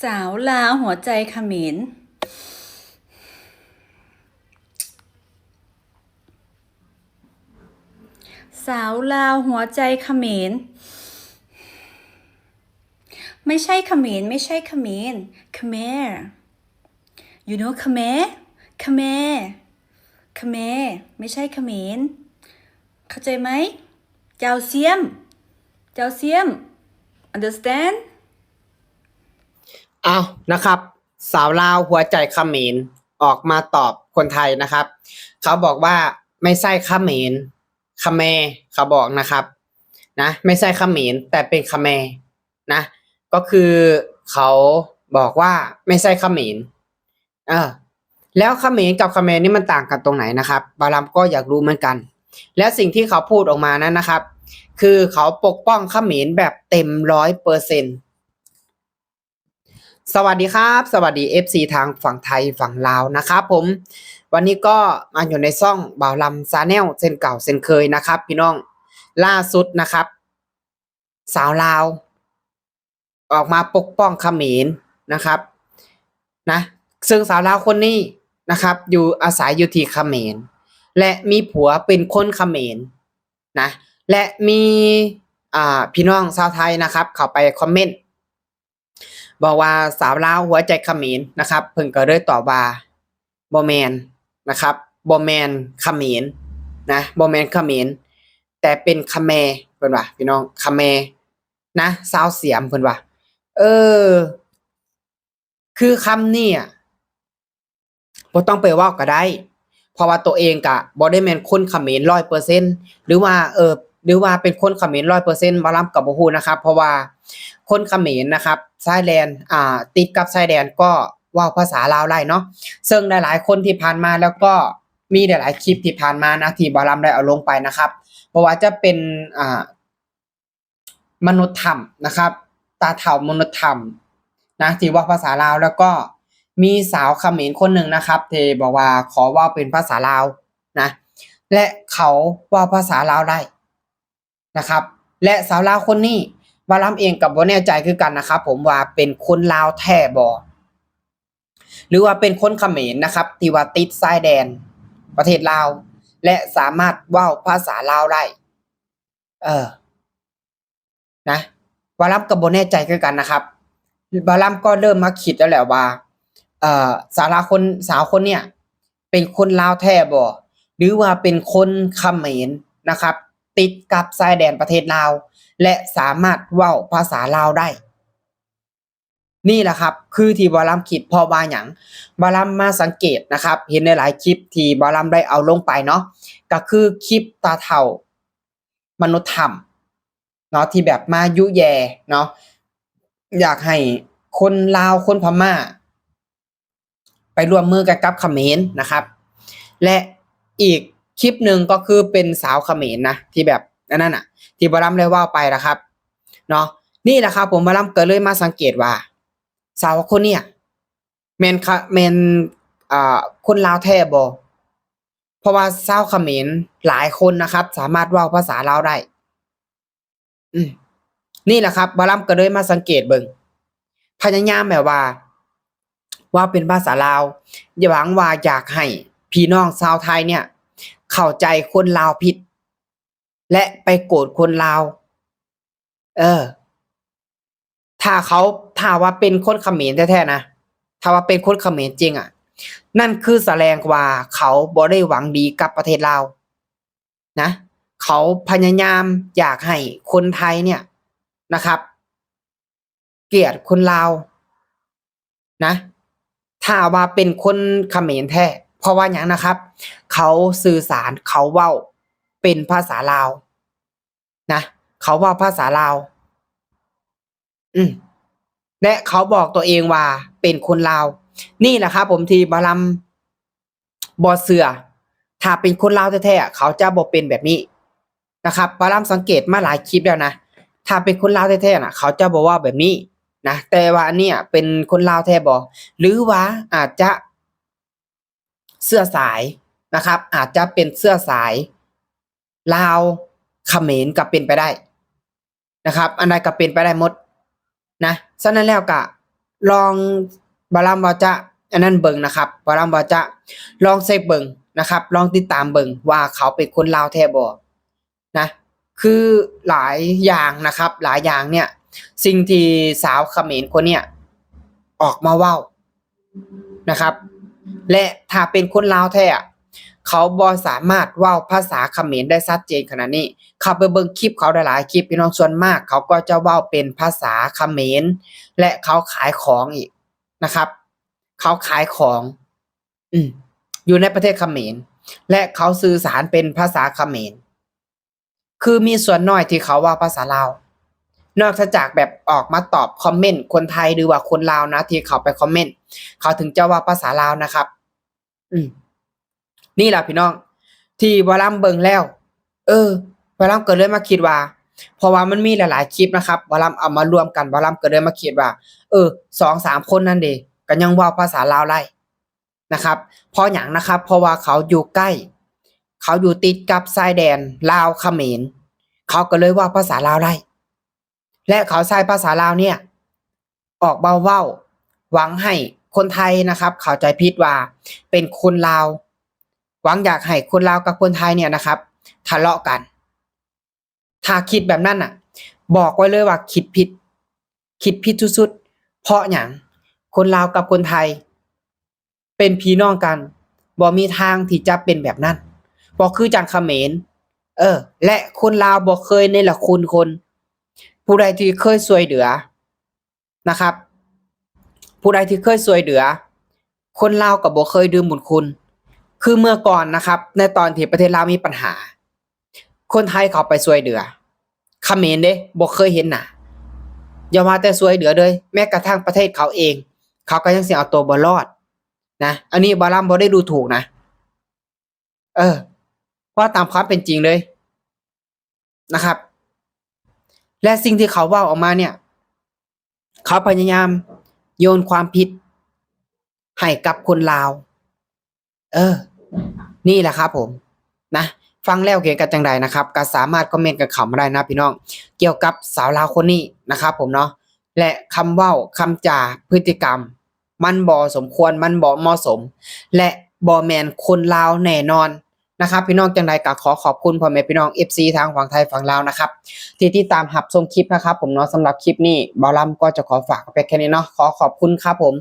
ສາວລາວຫົວໃຈຂະເໝນ ສາວລາວຫົວໃຈຂະເໝນ ໄມ່ໃຊ່ຂະເໝນ ໄມ່ໃຊ່ຂະເໝນ Khmer. You know Khmer? Khmer. Khmer. ໄມ່ໃຊ່ຂະເໝນ ເຂົ້າໃຈໄໝ? ເຈົ້າຊຽມ ເຈົ້າຊຽມ Understand? ອ້າວ ນະຄັບ ສາວລາວຫົວໃຈຂະເໝນອອກມາຕອບຄົນໄທນະຄັບ ເຂົາບອກວ່າ ໄມ່ໃຊ່ຂະເໝນ ຂະແມ ເຂົາບອກນະຄັບ ນະ ໄມ່ໃຊ່ຂະເໝນ ແຕ່ເປັນຂະແມ ນະ ກໍຄືເຂົາບອກວ່າ ໄມ່ໃຊ່ຂະເໝນ ເອີ ແລ້ວຂະເໝນກັບຂະແມນີ້ມັນຕ່າງກັນຕົງໄຫນນະຄັບ? ບ່າວລຳກໍຢາກຮູ້ເໝືອນກັນ ແລ້ວສິ່ງທີ່ເຂົາພູດອອກມານັ້ນນະຄັບ ຄືເຂົາປົກປ້ອງຂະເໝນແບບເຕັມຮ້ອຍເປີເຊັນ. ສະຫວັດດີຄັບ ສະຫວັດດີເອັຟຊີທາງຝັ່ງໄທຝັ່ງລາວນະຄັບຜົມ ວັນນີ້ກໍມາຢູ່ໃນຊ່ອງບ່າວລຳ Channel ເຊັ່ນເກົ່າເຊັ່ນເຄີຍນະຄັບພີ່ນ້ອງ. ລ່າສຸດນະຄັບ ສາວລາວອອກມາປົກປ້ອງຂະເໝນນະຄັບ ນະ ເຊິ່ງສາວລາວຄົນນີ້ນະຄັບ ຢູ່ ອາໄສຢູ່ທີ່ຂະເໝນ ແລະ ມີຜົວເປັນຄົນຂະເໝນນະ ແລະ ມີ ອ່າ ພີ່ນ້ອງຊາວໄທນະຄັບ ເຂົ້າໄປຄອມເມັນ ບອກວ່າສາວລາວຫົວໃຈຂະເໝນນະຄັບ ເພິ່ນກໍເລີຍຕອບວ່າ ບໍ່ແມ່ນນະຄັບ ບໍ່ແມ່ນຂະເໝນນະ ບໍ່ແມ່ນຂະເໝນ ແຕ່ເປັນຂະແມ ເພິ່ນວ່າ ພີ່ນ້ອງ ຂະແມນະ ຊາວສຽມ ເພິ່ນວ່າ ເອີ ຄືຄຳນີ້ອະ ບໍ່ຕ້ອງໄປເວົ້າກໍໄດ້ ເພາະວ່າໂຕເອງກະບໍ່ໄດ້ແມ່ນຄົນຂະເໝນຮ້ອຍເປີເຊັນ ຫຼືວ່າ ເອີ ຫຼືວ່າເປັນຄົນຂະເໝນຮ້ອຍເປີເຊັນ ບ່າວລຳກໍບໍ່ຮູ້ນະຄັບ ເພາະວ່າຄົນຂະເໝນນະຄັບ ຊາຍແດນ ອ່າ ຕິດກັບຊາຍແດນກໍເວົ້າພາສາລາວໄດ້ເນາະ ເຊິ່ງຫຼາຍໆຄົນທີ່ຜ່ານມາ ແລ້ວກໍມີຫຼາຍໆຄລິບທີ່ຜ່ານມານະ ທີ່ບ່າວລຳໄດ້ເອົາລົງໄປນະຄັບ ບໍ່ວ່າຈະເປັນ ອ່າ ມະນຸດຖ້ຳນະຄັບ ຕາເຖົ້າມະນຸດຖ້ຳນະ ທີ່ເວົ້າພາສາລາວ ແລ້ວກໍມີສາວຂະເໝນຄົນໜຶ່ງນະຄັບ ທີ່ບອກວ່າຂໍເວົ້າເປັນພາສາລາວນະ ແລະ ເຂົາເວົ້າພາສາລາວໄດ້ນະຄັບ ແລະ ສາວລາວຄົນນີ້ ບ່າວລຳເອງກໍບໍ່ແນ່ໃຈຄືກັນນະຄັບຜົມ ວ່າເປັນຄົນລາວແທ້ບໍ່ ຫຼືວ່າເປັນຄົນຂະເໝນນະຄັບ ທີ່ວ່າຕິດຊາຍແດນປະເທດລາວ ແລະ ສາມາດເວົ້າພາສາລາວໄດ້ ເອີ ນະ ບ່າວລຳກໍບໍ່ແນ່ໃຈຄືກັນນະຄັບ ບ່າວລຳກໍເລີ່ມມາຄິດແລ້ວແຫຼະວ່າ ເອີ ສາວລາວຄົນ ສາວຄົນເນີ້ຍເປັນຄົນລາວແທ້ບໍ່ ຫຼືວ່າເປັນຄົນຂະເໝນນະຄັບ ຕິດກັບຊາຍແດນປະເທດລາວ ແລະ ສາມາດເວົ້າພາສາລາວໄດ້. ນີ້ແຫຼະຄັບ ຄືທີ່ບ່າວລຳຄິດ ເພາະວ່າຫຍັງ? ບ່າວລຳມາສັງເກດນະຄັບ ເຫັນຫຼາຍໆຄລິບທີ່ບ່າວລຳໄດ້ເອົາລົງໄປເນາະ ກໍຄືຄລິບຕາເຖົ້າມະນຸດຖ້ຳເນາະ ທີ່ແບບມາຍຸແຍ່ເນາະ ຢາກໃຫ້ຄົນລາວ ຄົນພະມ້າ ໄປຮ່ວມມືກັນກັບຂະເໝນນະຄັບ ແລະ ອີກຄລິບໜຶ່ງກໍຄືເປັນສາວຂະເໝນນະ ທີ່ແບບອັນນັ້ນນະ ທີ່ບ່າວລຳໄດ້ເວົ້າໄປນະຄັບເນາະ. ນີ້ແຫຼະຄັບຜົມ ບ່າວລຳກໍເລີຍມາສັງເກດວ່າ ສາວຄົນເນີ້ຍແມ່ນ ຂະ ແມ່ນ ອ່າ ຄົນລາວແທ້ບໍ່? ເພາະວ່າຊາວຂະເໝນຫຼາຍຄົນນະຄັບ ສາມາດເວົ້າພາສາລາວໄດ້. ອືມ ນີ້ແຫຼະຄັບ ບ່າວລຳກໍເລີຍມາສັງເກດເບິ່ງ ພະຍາຍາມແບບວ່າ ເວົ້າເປັນພາສາລາວ ຫວັງວ່າຢາກໃຫ້ພີ່ນ້ອງຊາວໄທເນີ້ຍເຂົ້າໃຈຄົນລາວຜິດ ແລະ ໄປໂກດຄົນລາວ. ເອີ ຖ້າເຂົາ ຖ້າວ່າເປັນຄົນຂະເໝນແທ້ໆນະ ຖ້າວ່າເປັນຄົນຂະເໝນຈິງອະ ນັ້ນຄືສະແດງວ່າເຂົາບໍ່ໄດ້ຫວັງດີກັບປະເທດລາວນະ ເຂົາພະຍາຍາມຢາກໃຫ້ຄົນໄທເນີ້ຍນະຄັບ ກຽດຄົນລາວນະ ຖ້າວ່າເປັນຄົນຂະເໝນແທ້. ເພາະວ່າຫຍັງນະຄັບ? ເຂົາສື່ສານ ເຂົາເວົ້າເປັນພາສາລາວນະ ເຂົາເວົ້າພາສາລາວ ອືມ ແລະ ເຂົາບອກຕົວເອງວ່າເປັນຄົນລາວ. ນີ້ແຫຼະຄັບຜົມ ທີ່ບ່າວລຳ ບໍ່ເຊື່ອ ຖ້າເປັນຄົນລາວແທ້ໆ ເຂົາຈະບໍ່ເປັນແບບນີ້ນະຄັບ. ບ່າວລຳສັງເກດມາຫຼາຍຄລິບແລ້ວນະ ຖ້າເປັນຄົນລາວແທ້ໆນະ ເຂົາຈະບໍ່ເວົ້າແບບນີ້ນະ. ແຕ່ວ່າອັນເນີ້ຍເປັນຄົນລາວແທ້ບໍ່? ຫຼືວ່າອາດຈະເຊື້ອສາຍນະຄັບ ອາດຈະເປັນເຊື້ອສາຍລາວຂະເໝນກໍເປັນໄປໄດ້ ນະຄັບ ອັນໃດກໍເປັນໄປໄດ້ໝົດນະ. ສະນັ້ນແລ້ວກະ ລອງ ບ່າວລຳວ່າຈະອັນນັ້ນເບິ່ງນະຄັບ ບ່າວລຳວ່າຈະລອງເຊັກເບິ່ງນະຄັບ ລອງຕິດຕາມເບິ່ງວ່າເຂົາເປັນຄົນລາວແທ້ບໍ່ນະ. ຄືຫຼາຍຢ່າງນະຄັບ ຫຼາຍຢ່າງເນີ້ຍ ສິ່ງທີ່ສາວຂະເໝນຄົນເນີ້ຍອອກມາເວົ້າ ນະຄັບ ແລະ ຖ້າເປັນຄົນລາວແທ້ ເຂົາບໍ່ສາມາດເວົ້າພາສາຂະເໝນໄດ້ຊັດເຈນຂະໜາດນີ້. ເຂົ້າໄປເບິ່ງຄລິບເຂົາຫຼາຍໆຄລິບ ພີ່ນ້ອງ ສ່ວນມາກເຂົາກໍຈະເວົ້າເປັນພາສາຂະເໝນ ແລະ ເຂົາຂາຍຂອງອີກນະຄັບ ເຂົາຂາຍຂອງ ອືມ ຢູ່ໃນປະເທດຂະເໝນ ແລະ ເຂົາສື່ສານເປັນພາສາຂະເໝນ. ຄືມີສ່ວນໜ້ອຍທີ່ເຂົາເວົ້າພາສາລາວ ນອກເສຍຈາກແບບອອກມາຕອບຄອມເມັນຄົນໄທ ຫຼືວ່າຄົນລາວນະ ທີ່ເຂົາໄປຄອມເມັນ ເຂົາເຖິງຈະເວົ້າພາສາລາວນະຄັບ. ອືມ ນີ້ລະພີ່ນ້ອງ ທີ່ບ່າວລຳເບິ່ງແລ້ວ ເອີ ບ່າວລຳກໍເລີຍມາຄິດວ່າ ເພາະວ່າມັນມີຫຼາຍໆຄລິບນະຄັບ ບ່າວລຳເອົາມາລວມກັນ ບ່າວລຳກໍເລີຍມາຄິດວ່າ ເອີ ສອງສາມຄົນນັ້ນເດ ກໍຍັງເວົ້າພາສາລາວໄດ້ ນະຄັບ ເພາະຫຍັງນະຄັບ ເພາະວ່າເຂົາຢູ່ໃກ້ ເຂົາຢູ່ຕິດກັບຊາຍແດນລາວຂະເໝນ ເຂົາກໍເລີຍເວົ້າພາສາລາວໄດ້ ແລະ ເຂົາໃຊ້ພາສາລາວເນີ້ຍອອກມາເວົ້າ ຫວັງໃຫ້ຄົນໄທນະຄັບ ເຂົ້າໃຈຜິດວ່າເປັນຄົນລາວ ຫວັງຢາກໃຫ້ຄົນລາວກັບຄົນໄທເນີ້ຍນະຄັບ ທະເລາະກັນ. ຖ້າຄິດແບບນັ້ນນະ ບອກໄວ້ເລີຍວ່າຄິດຜິດ ຄິດຜິດສຸດໆ. ເພາະຫຍັງ? ຄົນລາວກັບຄົນໄທເປັນພີ່ນ້ອງກັນ ບໍ່ມີທາງທີ່ຈະເປັນແບບນັ້ນ ບໍ່ຄືຈັ່ງຂະເໝນ. ເອີ ແລະ ຄົນລາວບໍ່ເຄີຍເນລະຄຸນຄົນ ຜູ້ໃດທີ່ເຄີຍຊ່ວຍເຫຼືອ ນະຄັບ ຜູ້ໃດທີ່ເຄີຍຊ່ວຍເຫຼືອ ຄົນລາວກໍບໍ່ເຄີຍລືມບຸນຄຸນ. ຄືເມື່ອກ່ອນນະຄັບ ໃນຕອນທີ່ປະເທດລາວມີບັນຫາ ຄົນໄທເຂົ້າໄປຊ່ວຍເຫຼືອ ຂະເໝນເດ້ ບໍ່ເຄີຍເຫັນໜ້າ ຢ່າວ່າແຕ່ຊ່ວຍເຫຼືອເລີຍ ແມ້ກະທັ່ງປະເທດເຂົາເອງ ເຂົາກໍຍັງຊິເອົາຕົວບໍ່ລອດນະ. ອັນນີ້ບ່າວລຳບໍ່ໄດ້ດູຖູກນະ ເອີ ເວົ້າຕາມຄວາມເປັນຈິງເລີຍນະຄັບ ແລະ ສິ່ງທີ່ເຂົາເວົ້າອອກມາເນີ້ຍ ເຂົາພະຍາຍາມໂຍນຄວາມຜິດໃຫ້ກັບຄົນລາວ. ເອີ ນີ້ແຫຼະຄັບຜົມນະ ຟັງແລ້ວເຫັນກັນຈັ່ງໃດນະຄັບ ກໍສາມາດຄອມເມັນກັນເຂົ້າມາໄດ້ນະພີ່ນ້ອງ ກ່ຽວກັບສາວລາວຄົນນີ້ນະຄັບຜົມເນາະ ແລະ ຄຳເວົ້າ ຄຳຈາ ພຶດຕິກຳ ມັນບໍ່ສົມຄວນ ມັນບໍ່ເໝາະສົມ ແລະ ບໍ່ແມ່ນຄົນລາວແນ່ນອນນະຄັບ ພີ່ນ້ອງ. ຈັ່ງໃດກໍຂໍຂອບຄຸນພໍ່ແມ່ພີ່ນ້ອງ ເອັຟຊີ ທັງຝັ່ງໄທຝັ່ງລາວນະຄັບ ທີ່ຕິດຕາມຮັບຊົມຄລິບນະຄັບຜົມເນາະ. ສຳລັບຄລິບນີ້ ບ່າວລຳກໍຈະຂໍຝາກໄປແຄ່ນີ້ເນາະ ຂໍຂອບຄຸນຄັບຜົມ.